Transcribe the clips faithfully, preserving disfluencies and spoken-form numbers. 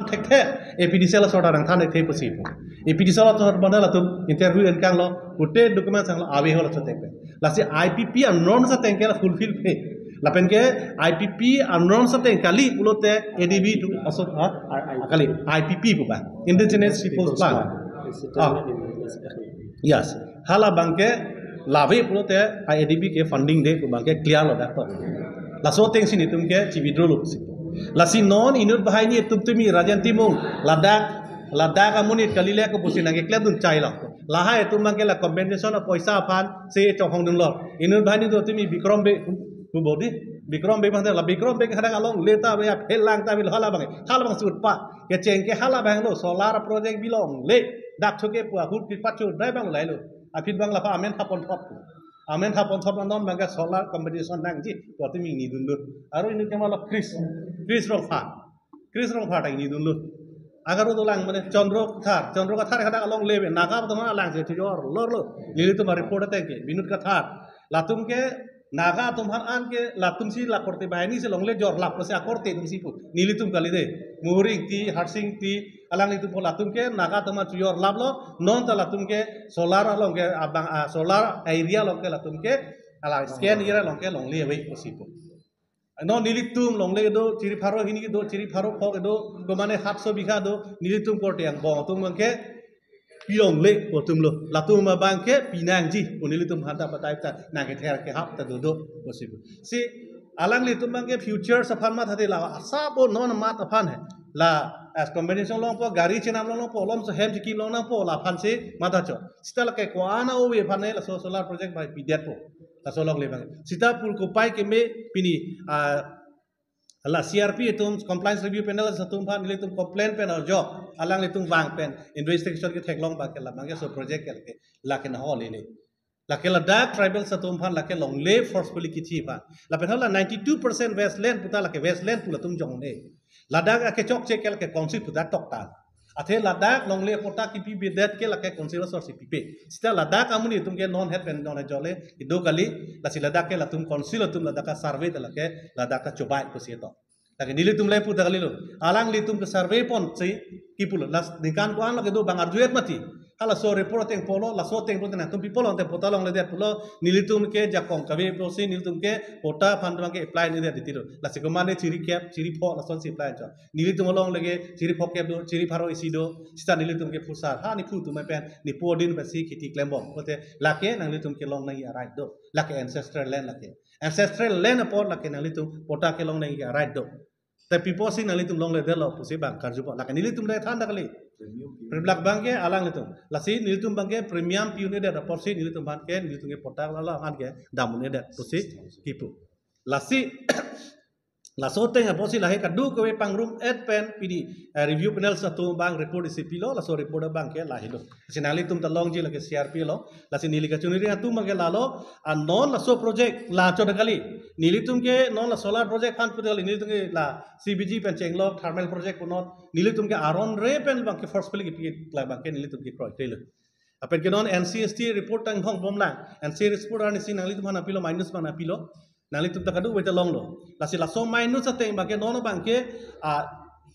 thekthe, A P D C L asor ta nangthan thekthe pusi pu. A P D C L asor bana latum interview enkanglo, pute document sanglo, ave ho laso ateng pen. Lasi I P P a-norms ateng ke la fulfill-pe. Lapen ke I P P a-norms ateng kali pulote A D B atum aso, ha? Kali, I P P pu ba. Indigenous Peoples Plan. Ah. Yes. Hala abangke la ave pulote A D B ke funding de pu abangke clear lo dak to. Laso atengsi netum ke chi-withdraw lo pusi. Lasi non inut banghini atum tumi Rajen Timung ladak, ladak amonit kali le ko pusi nangkeklemdun chai lo. Lahai atum abangke la compensation apoisa aphan si chonghongdunlo. Inut banghini do tumi Bikram Bey pu bodi. Bikram Bey abang la Bikram Bey hadak alongle ta be aphelang ta be hala abang. Hala abang sut pa. Kecheng ke hala abang lo solar project bi longle. Dak thuke pu ahut pi pachu dai abang lailo. Aphi abang la pa amen thapon thop. Amen thapon thop non abangke solar compensation nangji. Ko tumi nidunlo. Aro inut kemalo Chris. Chris Rongphar. Chris Rongphar ta nidunlo. Agar dolang mane Chandra Kathar, Chandra Kathar hadak alongle be Naga atum aphan alangsi chojor lorlo. Nelitum a-report ateng ke, Binod Kathar. Latum ke Naga atum aphan an ke latum si la korte banghini si longle jorlap pusi akorte atum si pu. Nelitum kali de. Mohori Ingti, Harsing Ingti, alanglitum pu latum ke Naga atum aphan chojorlaplo, non ta latum ke solar along ke abang, ah, solar area along ke latum ke alang scan area along ke longle ave pusi pu. Non nelitum longle do, chiri pharo hini do, chiri pharo phok do, ko mane hatso bigha do, nelitum korte angbong atum abangke pilongle pu atum lo. Latum abangke pinangji pu nelitum aphan ta patai ta nangkether kehap ta dodo pusi pu. Si alanglitum abangke future aphan mathate la asap o non mat aphan he. La as compensation longpo, gari chenam longpo, lomso hem chikim longnangpo, la aphansi mathacho. Seta lake ko-an a-ove aphan he laso solar project bai pidetpo. Laso longle abang. Seta pur kopai keme pini, ah, la C R P atum compliance review panel atum aphan nelitum complain pen arjok alanglitum vang pen investigation ketheklong abangke la abangke so project ke lake, lake nahok lele. Lake ladak tribal atum aphan lake longle forcefully kithi aphan. Lapen hala ninety-two percent wasteland puta lake wasteland pu latum jongne. Ladak akechokche ke lake council puta tokta. Athe ladak longle patta kipi bidet ke lake council asor si pipe. Seta ladak amonit atum ke non het pen non het jole ido kali, lasi ladak ke latum council atum ladak a-survey ta lake ladak ta chobai pusi to. Lake nelitum le puta kalilo. Alanglitum ke survey ponsi kipulo. Lasi ningkan ko-an lake do abang arjuet mati. Halaso report ateng polo, laso ateng polo nangtum pi polo ateng patta longledet pulo, nelitum ke jakong kave pusi nelitum ke patta aphan abangke apply nedet titilo. Lasi ko mane chiri kep, chiri pho lasonsi apply cho. Nelitum along lake chiri pho kep do, chiri pharo isi do, seta nelitum ke phusar. Ha nephu atum pen, nephu adin pensi kheti klembom. Pulote lake nanglitum kelong nangji a-right do. Lake ancestral land lake. Ancestral land apot lake nanglitum patta kelong nangji a-right do. Te pi apotsi nanglitum longledetlo pusi abang karjupo. Lake nelitum le than ta kali. Premium. Premium abangke alanglitum. Lasi nelitum abangke premium pi-un-edet apotsi nelitum abangke nelitum ke patta la la an ke dam-un-edet pusi kipu. Lasi laso ateng apotsi lahai kadokave pangrum-et pen pini, eh, review panel atum abang report isi pilo, laso report abangke lahelo. Si nanglitum ta longji lake C R P lo, lasi neli kachoniri atum abangke lalo, ah, non laso project la chot kali. Nelitum ke non la solar project aphan pu kali, nelitum ke la C B G pen chenglok thermal project pu non, nelitum ke aron re pen abangke forcefully kipi la abangke nelitum ke kroikre lo. Lapen ke non N C S T report ta inghongbomlang. N C S T report arnisi nanglitum aphan nangpilo, minus abang nangpilo. Nanglitum ta kadokave ta longlo. Lasi laso minus ateng abangke non abangke, ah,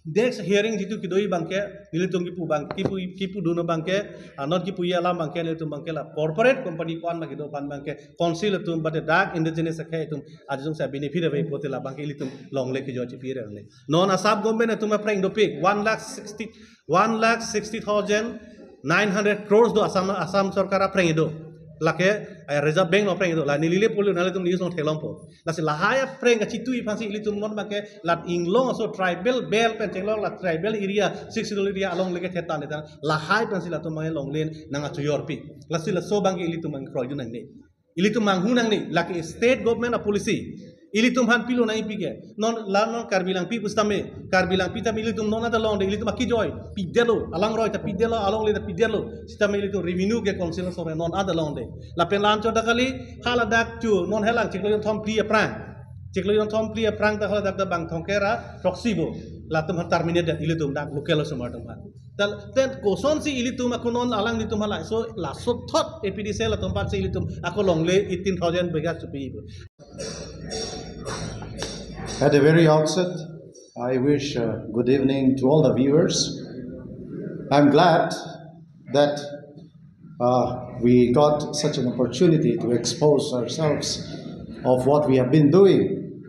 next hearing jitu kedo abangke, nelitum kipu abang, kipu, kipudun abangke, ah, non kipuji alam abangke, nelitum abangke la corporate company ko-an abangke do aphan abangke, council atum bade dak indigenous akhei atum, ajung sa benefit ave pulote la abangke ilitum longle kejoi chipi re longle. Non Assam government atum aphreng dopik, one lakh sixty, one lakh sixty thousand nine hundred crores do Assam, Assam sorkar aphreng do. Lake, eh, Reserve Bank aphreng do. La neli le pulo nanglitum news along theklongpo. Lasi lahai aphreng kachitui aphansi ilitum non abangke la inglong aso tribal belt pen chenglok la tribal area, Sixth Schedule area along lake thetan thetan. Lahai aphansi latum abangke longle nangkachojorpi. Lasi laso abangke ilitum abang kroidun nangne. Ilitum manghu nangne, lake state government a-policy. Ilitum aphan pilo nangji pike. Non la non Karbi Langpi pusitame, Karbi Langpi tame ilitum non anta longde, ilitum akejoi pidetlo, alangroi ta pidetlo, alongle ta pidetlo. Sitame ilitum revenue ke council asor non anta longde. Lapen la-an chot ta kali, haladak chu non helang chiklo jonthom phli aphrang. Chiklo jonthom phli aphrang ta haladak ta bang thomkep ra throksi bo. Latum aphan terminate det ilitum dak local osomar atum aphan. Tal, ten kosonsi ilitum ako non alanglitum halai. So, laso thot A P D C L atum aphansi ilitum ako longle eighteen thousand bigha supi ibu. At the very outset, I wish uh, good evening to all the viewers. I'm glad that uh, we got such an opportunity to expose ourselves of what we have been doing.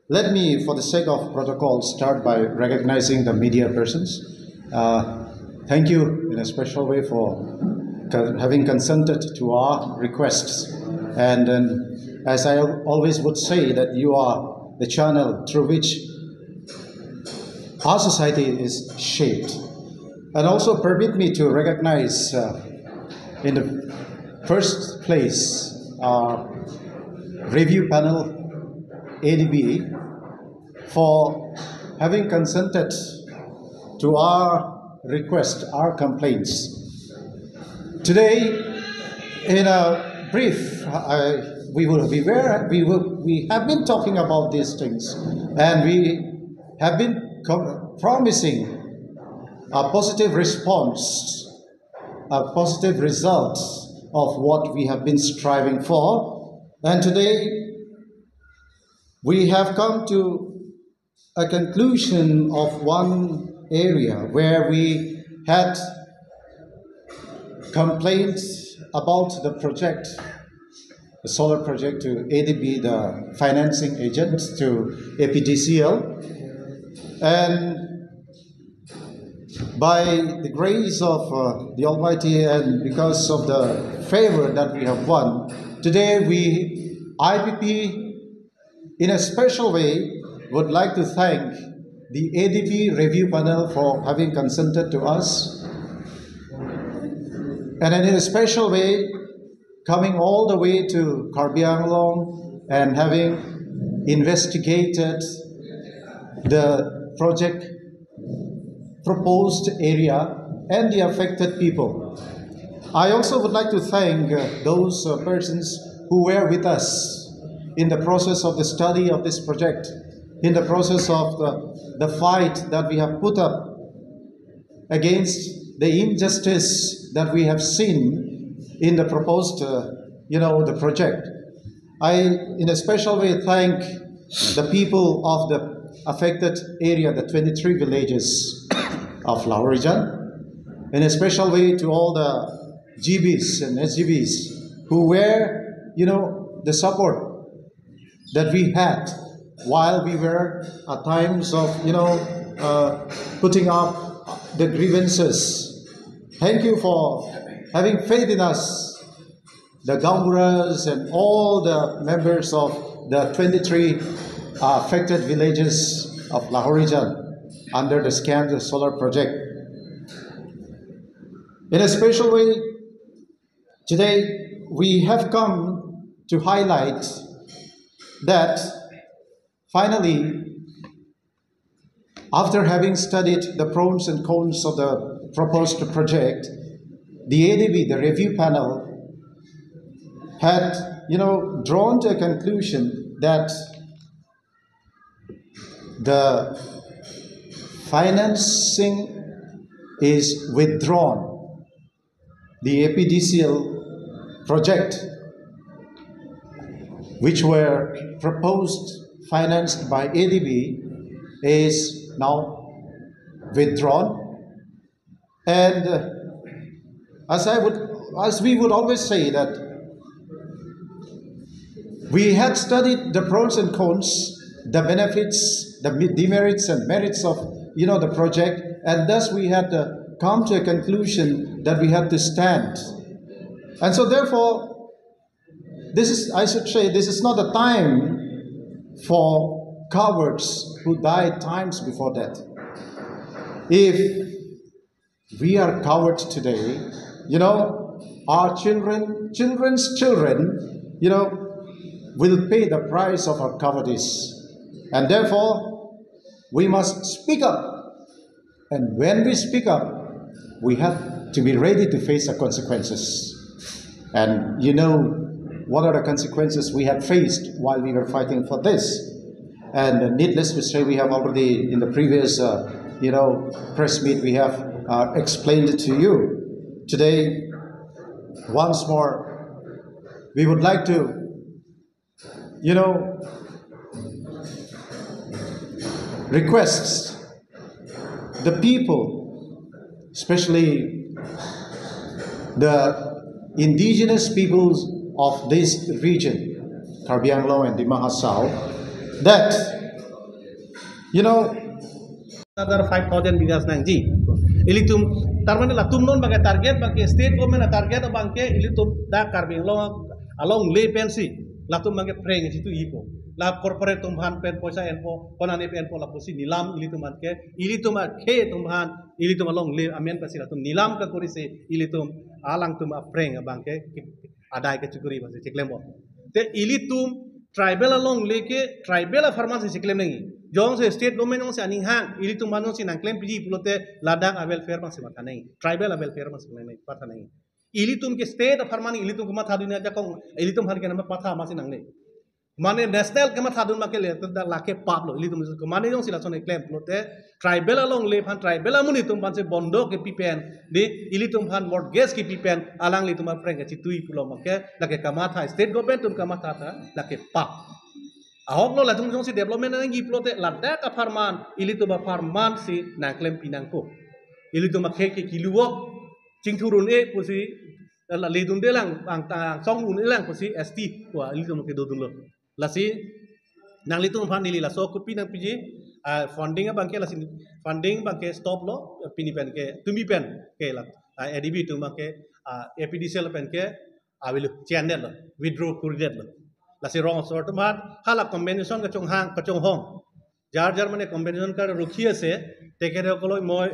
Let me, for the sake of protocol, start by recognizing the media persons. Uh, thank you in a special way for co- having consented to our requests. And then, as I al- always would say, that you are the channel through which our society is shaped. And also permit me to recognize uh, in the first place our review panel, A D B, for having consented to our request, our complaints. Today, in a brief, I, we will be very, we will, we have been talking about these things, and we have been com- promising a positive response, a positive result of what we have been striving for. And today, we have come to a conclusion of one area where we had complaints about the project, the solar project, to A D B, the financing agent to A P D C L. And by the grace of uh, the Almighty and because of the favor that we have won, today we, I P P, in a special way, would like to thank the A D B review panel for having consented to us. And in a special way, coming all the way to Karbi Anglong and having investigated the project proposed area and the affected people. I also would like to thank uh, those uh, persons who were with us in the process of the study of this project, in the process of the, the fight that we have put up against the injustice that we have seen in the proposed, uh, you know, the project. I, in a special way, thank the people of the affected area, the twenty-three villages of Lahorijan, in a special way to all the G Bs and S G Bs who were, you know, the support that we had while we were at times of, you know, uh, putting up the grievances. Thank you for having faith in us, the gaonburas and all the members of the twenty-three affected villages of Lahorijan under the Scam the Solar project. In a special way, today we have come to highlight that finally, after having studied the pros and cons of the proposed project, the A D B, the review panel, had, you know, drawn to a conclusion that the financing is withdrawn. The A P D C L project, which were proposed, financed by A D B, is now withdrawn. And uh, as I would, as we would always say that we had studied the pros and cons, the benefits, the me- demerits and merits of, you know, the project, and thus we had uh, come to a conclusion that we had to stand. And so, therefore, this is, I should say, this is not a time for cowards who died times before that. If we are cowards today, you know, our children, children's children, you know, will pay the price of our cowardice. And therefore, we must speak up. And when we speak up, we have to be ready to face the consequences. And you know, what are the consequences we had faced while we were fighting for this? And needless to say, we have already in the previous, uh, you know, press meet, we have uh, explained it to you. Today, once more, we would like to, you know, requests the people, especially the indigenous peoples of this region, Karbi Anglong and Dima Hasao, that, you know, another five thousand bighas nangji. Ilitum, tar mane latum non abangke target abangke state government a-target abangke ilitum dak Karbi Anglong alongle pensi latum abangke phreng chitu ipo. La corporate atum aphan pen poisa enpo, konane pen enpo lapusi nilam ilitum aphan ke, ilitum akhei atum aphan, ilitum alongle amen pensi latum nilam kakorisi ilitum alangtum aphreng abangke adai kachikuri pensi chiklempo. Te ilitum tribal alongle ke tribal apharman si chiklem nangji. Jongsi state government jongsi aning hang, ilitum aphan jongsi nangklem piji pulote ladak a-welfare abangsi matha nangji. Tribal a-welfare abangsi nangji, matha nangji. Ilitum ke state apharman ilitum kemathadun ajakong, ilitum aphan ke nama patha masi nangne. Mane national kemathadun abangke le, te lake pap lo, ilitum mane jongsi lason eklem pulote, tribal alongle aphan, tribal amonit atum aphansi bondok kepi pen, di ilitum aphan mortgage kepi pen, alanglitum aphreng kachitui pulo abangke, lake kamatha, state government atum kamatha ta, lake pap. Ahok lo latum jongsi development nangji pulote, ladak apharman, ilitum apharman si nangklem pinangpo. Ilitum akhei ke kilu ok, chingthur un-e pusi, la ledunde lang, ang, angsong un-e lang pusi S T, wa ilitum ke dodunlo. Lasi, nanglitum aphan neli laso kopi nangpiji, ah, funding abangke lasi, funding abangke stop lo, pini pen ke, tumi pen ke la, ah, A D B atum abangke, ah, A P D C L pen ke, avelo, chiandet lo, withdraw kuridet lo. Lasi rong asor atum aphan, hala compensation kachonghang, kachonghong. Jar jar mane compensation karokhi ase, tekhetsoklo moi,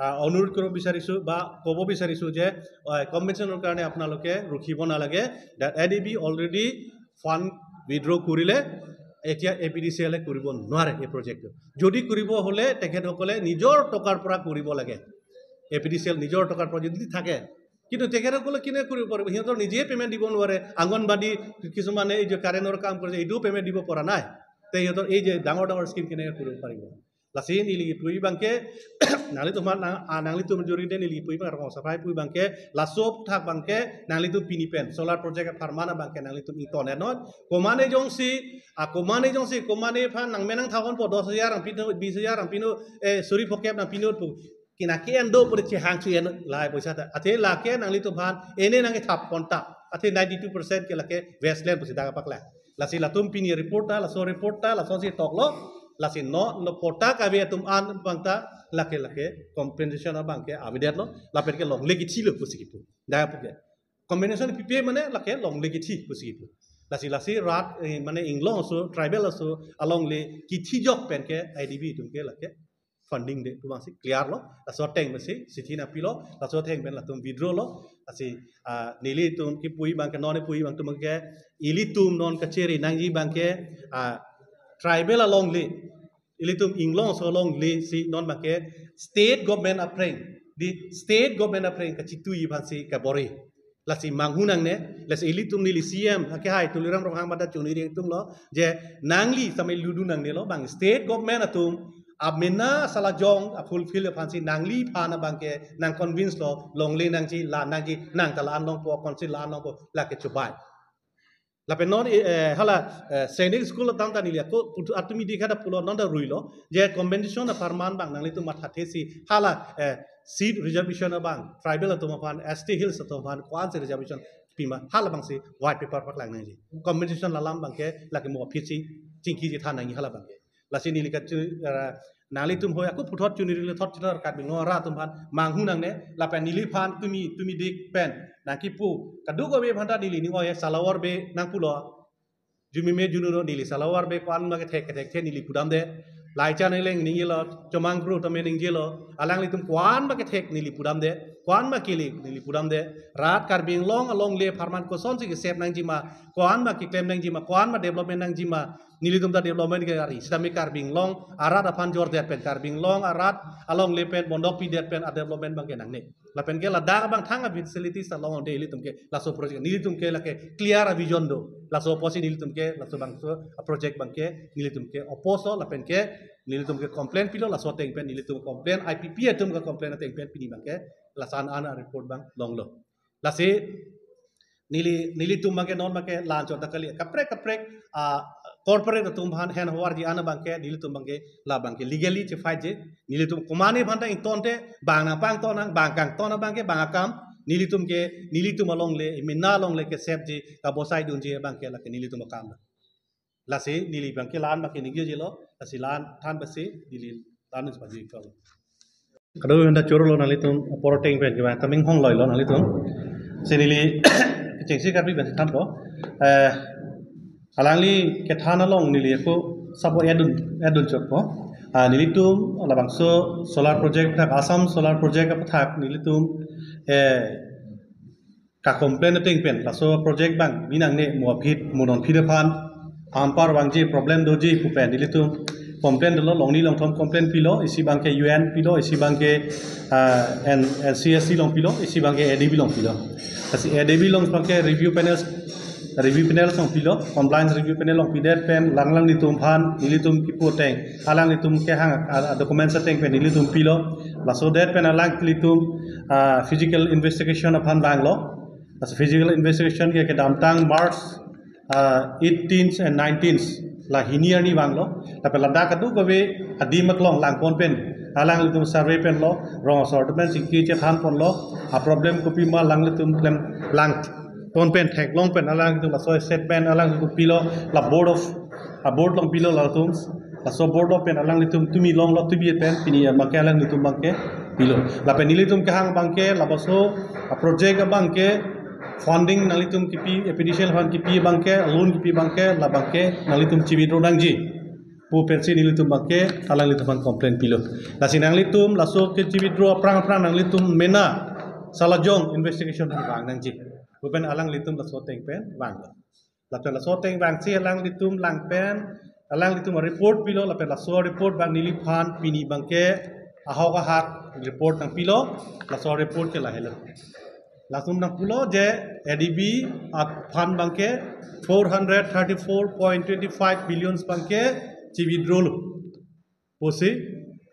ah, onurodh koribo bisariso ba kobo bisariso je, ah, compensation karone apnaloke rokhibo nalage, that A D B already fund withdraw korile, etya A P D C L e koribo nware ei project to. Jodi koribo hole, tekhetsokle nijor tokar pora koribo lage. A P D C L nijor tokar pora jodi thake, কিন্তু তেখেতসকলে কেনে কৰিব পাৰিব? সিহঁতৰ নিজে পেমেণ্ট দিব নোৱাৰে। আংগনবাদী কিছুমানে এই যে কাৰেণ্টৰ কাম কৰিছে, এইটোও পেমেণ্ট দিব পৰা নাই। তে সিহঁতৰ এই যে ডাঙৰ ডাঙৰ স্কিম কেনেকে কৰিব পাৰিব? Lasi neli pui abangke, nanglitum aphan nang, ah, nanglitum jori de neli pui abang, rong asor aphan pui abangke, laso aputhak abangke, nanglitum pini pen, solar project apharman abangke, nanglitum ington enon, komane jongsi, ah, komane jongsi, komane aphan nangmenang thahon po dos hajar nangpinot, bis hajar nangpinot, eh, suri phokep nangpinot pu. Kina ke endo puri chehang chu en lai poisa ta. Athe lake nanglitum aphan ene nangkethap konta. Athe ninety-two percent ke lake wasteland pusi dak paklang. Lasi latum pini report ta, laso report ta, lasonsi toklo. Lasi no, no pota kave atum an abang ta, lake lake compensation abangke avedetlo. Lapen ke longle kithilo pusi kipu. Dak puke. Compensation pipe mane lake longle kithi pusi kipu. Lasi lasi rat, eh, mane inglong aso, tribal aso, alongle kithijok pen ke I D B atum ke lake funding de pu abangsi clear lo, laso ateng pensi chithi nangpilo, laso ateng pen latum withdraw lo, lasi, ah, nelitum kipui abangke, non kipui abang atum abangke, ilitum non kacheri nangji abangke, ah, tribal alongle, ilitum inglong aso alongle si non abangke state government aphreng, di state government aphreng kachitui abangsi kabor-i. Lasi manghu nangne, lasi ilitum neli C M, akehai Tuliram Ronghang mada chuniri atum lo, je nangli samai ludun nangnelo, bang state government atum, amena salajong, a fulfill aphansi nangliphan abangke, nang convince lo, longle nangji, la nangji, nang ta la-an longpo, council la-an longpo, lake chubai. Lapen non, eh, hala, eh, Sainik School atum ta neli ako, putu atumi dikha da pulo non da ruilo, je compensation apharman abang nanglitum mathathe si, hala, eh, seat reservation abang, tribal atum aphan, S T Hills atum aphan, ko-ansi reservation pima, hala abangsi white paper paklang nangji. Compensation alam abangke, lake mo aphi si, chingki chethan nangji hala abangke. Lasi neli kachu, eh, nanglitum hoi ako puthot chuniri le thot chuniri kat bingno ra atum aphan, manghu nangne, lapen neliphan tumi, tumi dik pen, nangkipu, kadokave aphan ta neli ning oi salawar be nangpulo, jumime jununo neli salawar be ko-an ma kethek kethek the neli pudamde. Laichan eleng ningjelo, chomang kru tame ningjelo, alanglitum ko-an ma kethek neli pudamde, ko-an ma kele neli pudamde. Rat Karbi Anglong alongle apharman kosonsi kesep nangjima, ko-an ma keklem nangjima, ko-an ma development nangjima, nelitum ta development ke ari, sitame Karbi Anglong arat aphan jordet pen, Karbi Anglong arat alongle pen, bondok pidet pen, a development abangke nangne. Lapen ke ladak abang thang a facilities ta longde ilitum ke laso project. Nelitum ke lake clear a vision do. Laso apotsi nelitum ke laso abangso a project abangke nelitum ke oppose lo lapen ke nelitum ke complain pilo laso ateng pen nelitum complain I P P atum ke complain ateng pen pini abangke laso an an a report abang longlo. Lasi neli, nelitum abangke non abangke la-anchot ta kali. Kaprek kaprek, ah, corporate atum aphan hand over ji an abangke nelitum abangke la abangke legally chefight ji. Nelitum komatne aphan ta ingtonte, bang nangpangton nang, bang kangton abangke bang akam, nelitum ke, nelitum alongle, mena alongle ke sep ji, kabosai dunji abangke lake nelitum akam. Lasi neli abangke la-an abangke ningje jilo, lasi la-an than basi neli la-an nus baju ikon. Kado henda choro lo nanglitum, apor ateng pen kevang ta menghong loilo nanglitum. Si neli kechengsi Karbi pen thanpo. Eh, alangli kethan along neli ako sabo edun, edun chokpo. Ah, nelitum labangso solar project aputhak, Assam solar project aputhak nelitum, eh, ka-complain ateng pen, laso project abang binangne mo aphi mo non aphi aphan ampar vangji, problem doji pu pen nelitum complain dolo, longni longthom complain pilo, isi abangke U N pilo, isi abangke, ah, N-, N C S C along pilo, isi abangke A D B along pilo. Lasi A D B along abangke review panel, review panel along pilo, compliance review panel along pidet pen alanglitum aphan nelitum kipu ateng, alanglitum kehang a, a, documents ateng pen nelitum pilo. Laso det pen alanglitum, ah, physical investigation aphan vanglo. Laso physical investigation ke kedamtang March, ah, eighteenth and nineteenth, la hini arni vanglo. Lapen ladak kadokave adim aklong langpon pen alanglitum survey penlo, rong asor atum pen chingki chethan ponlo, a problem kopima alanglitum klem langpon pen theklong pen alanglitum laso statement alanglitum pilo, la board of, a board along pilo latum, laso board along pen alanglitum tumi longlo, tumi pen pini abangke alanglitum abangke pilo. Lapen nelitum kehang abangke labangso a project abangke funding nanglitum kipi, A P D C L aphan kipi abangke, loan kipi abangke, la abangke nanglitum chi-withdraw nangji pu pensi nelitum abangke alanglitum aphan complain pilo. Lasi nanglitum laso ke chi-withdraw aphrang aphrang nanglitum mena salajong investigation vang nangji pu pen alanglitum laso ateng pen vanglo. Lapen laso ateng vangsi alanglitum lang pen alanglitum report pilo, lapen laso report abang neliphan pini abangke ahok ahak report nangpilo. Laso report ke lahelo. Latum nangpulo je A D B aphan abangke four hundred thirty-four point twenty-five billions abangke chi-withdraw lo pusi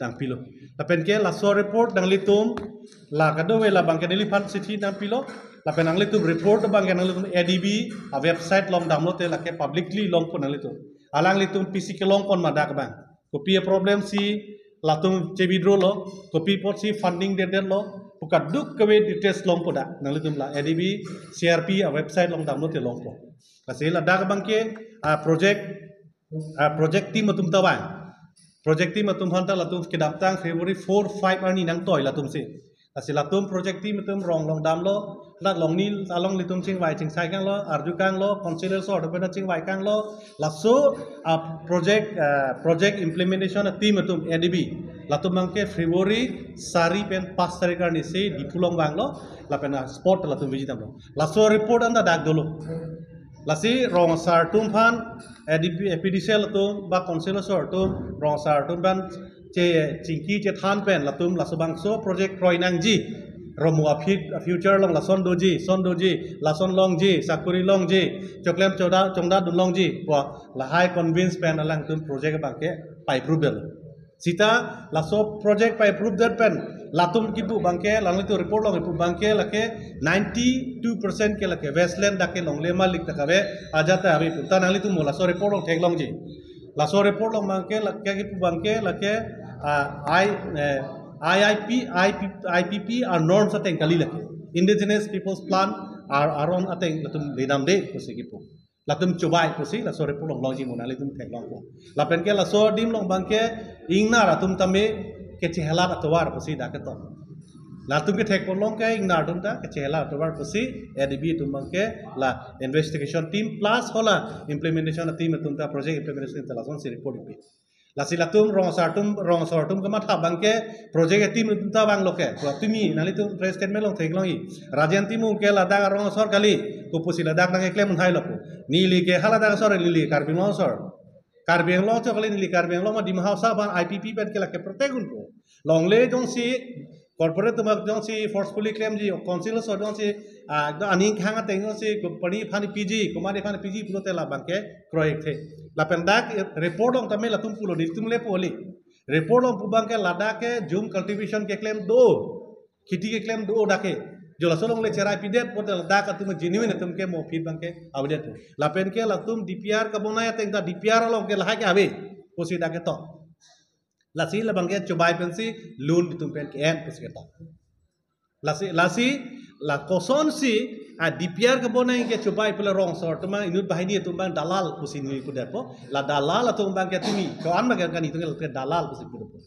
nangpilo. Lapen ke laso report nanglitum la kadokave la abangke neliphan chithi nangpilo. Lapen nanglitum report abangke nanglitum A D B a website along damlote lake publicly longpo nanglitum. Alanglitum pisi kelong pon ma dak abang, kopi a problem si latum chi-withdraw lo, kopi apotsi funding dedet lo pu kadokave details longpo dak. Nanglitum la A D B C R P a website along damlote longpo. Lasi ladak abangke, ah, project, ah, project team atum ta vang. Project team atum aphan ta latum kedamtang February four, five arni nangtoi latumsi. Lasi latum project team atum rong along damlo, ladak longni along nelitum chingvai chingsai kanglo, arju kanglo, council asor atum pen chingvai kanglo. Laso, ah, project, ah, project implementation a team atum A D B, latum abangke February sari pen pas tarik arnisi Diphu along vanglo, lapen, ah, spot latum visit damlo. Laso report anta dak dolo. Lasi rong asar atum aphan, A D B, A P D C L atum ba council asor atum, rong asar atum aphan che chingki chethan pen latum laso bangso project kroi nangji, ro mo aphi a future along lason doji, son doji, lason longji, sakuri longji, choklem choda chongda dun longji pu lahai convince pen alangtum project abangke pai-approve detlo. Seta laso project pai-approve det pen latum kipu abangke, alanglitum report along kipu abangke lake ninety-two percent ke lake wasteland dak ke longle malik ta kave, ajat ta ave pu ta nanglitum mo laso report along theklongji. Laso report along abangke lake kipu abangke lake, ah, I, eh, I I P, I P, I P P R norms ateng kali lake. Indigenous Peoples Plan R, R one ateng latum ledamde pusi kipu. Latum chobai pusi laso report along longji mo nanglitum theklongpo. Lapen ke laso adim along abangke ingnar atum tame kechehelat atovar pusi dak ketok. Latum kethek ponlong ke ingnar atum ta kechehelat atovar pusi A D B atum abangke la investigation team plus hala implementation team atum ta, project implementation team ta lasonsi report ipi. Lasi latum rong asar atum, rong asar atum kamatha abangke project a team atum ta vanglo ke. Pu tumi nanglitum press statement along theklongji. Rajen Timung ke ladak rong asar kali, kopusi ladak nangkeklem un-e hailopo. Neli ke haladak asor, neli Karbi Anglong asor. Karbi Anglong asor kali, neli Karbi Anglong ma Dima Hasao aphan I P P pen ke lake protect unpo. Longle jongsi corporate atum jongsi forcefully klemji, council asor jongsi, ah, ekdom aning khang ateng jongsi company aphan piji, company aphan piji pulote la abangke kroikthe. Lapen dak report along tame latum pulo, nelitum le pu kali. Report along pu abangke ladak ke jhum cultivation keklem do, kheti keklem do dak ke. Jo laso along le cherai pidet pote ladak atum genuine atum ke mo phit abang ke avedet po. Lapen ke latum D P R kebonai ateng ta D P R along ke lahai ke ave pusi dak ketok. Lasi labang ke chubai pensi loan itum pen ke-en pusi ketok. Lasi, lasi la kosonsi a D P R kebonai ke chubai pule rong asor atum abang inut banghini atum abang dalal pusi nui pudet po. La dalal atum abang ke tumi ko-an abang ke kani atum ke dalal pusi pudet po.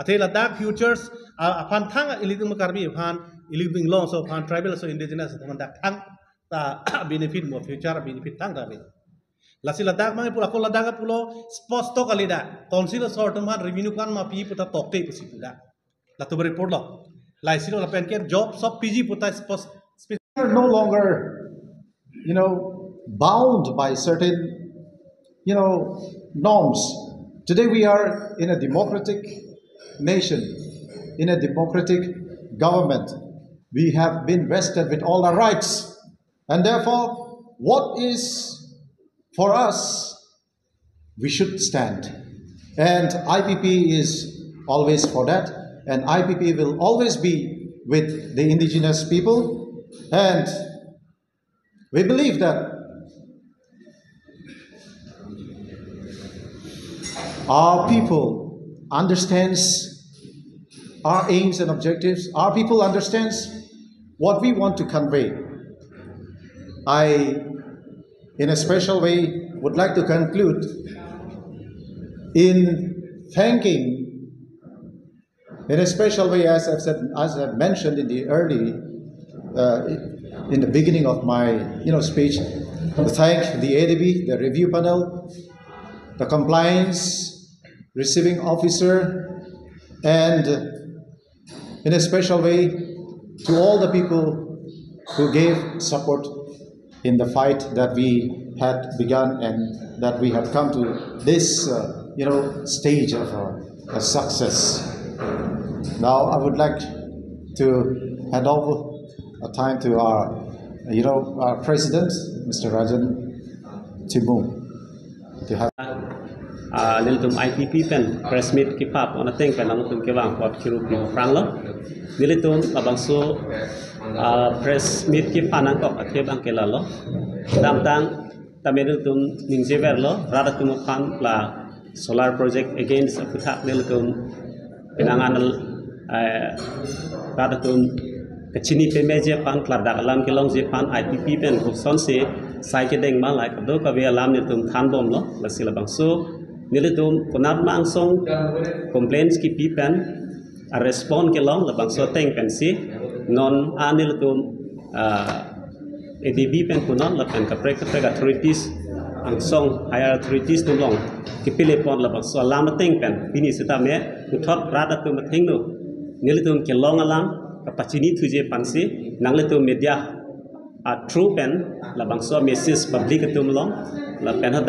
Athe ladak futures a, aphan thang ilitum Karbi aphan, ilitum Inglong aso aphan, tribal aso indigenous atum aphan dak thang ta benefit mo future benefit thang ta ave. Lasi ladak abang pulo, ako ladak pulo sposto kali dak. Council asor atum aphan revenue ko-an ma pi pu ta tokte pusi pu dak. Latum report lo. Laisi lo lapen ke job sob P G pu ta spos-, spe- are no longer, you know, bound by certain, you know, norms. Today we are in a democratic nation, in a democratic government. We have been vested with all our rights. And therefore, what is for us, we should stand. And I P P is always for that. And I P P will always be with the indigenous people. And we believe that our people understands our aims and objectives. Our people understands what we want to convey. I, in a special way, would like to conclude in thanking, in a special way, as I've said, as I've mentioned in the early, uh, in the beginning of my, you know, speech, to thank the A D B, the review panel, the compliance receiving officer, and in a special way to all the people who gave support in the fight that we had begun and that we had come to this, uh, you know, stage of a, a success. Now I would like to hand over a time to our, you know, our president, Mister Rajan Timung. To have Ah, nelitum I P P pen press meet kepapon ateng pen nangtum kevang apot chiru pi aphrang lo. Nelitum labangso, ah, press meet kepa nangkok athe abang ke lalo. Damtang tame nelitum ningjeverlo, rat atum aphan la solar project against aphuthak nelitum penang anal, eh, rat atum kachini pemeji aphan, klardak alam kelongji aphan, I P P pen kosonsi sai kedeng ma lahai kadokave alam nelitum thanbomlo. Lasi labangso nelitum konat ma angsong complaints kipi pen a respond kelong labangso ateng pensi non a nelitum, ah, A D B pen punon lapen kaprek kaprek authorities angsong higher authorities atum along kepilepon labangso alam ateng pen pini sitame puthot rat atum athengno nelitum kelong alam kapachini thuji aphansi nanglitum media a through pen labangso message public atum along lapen hadak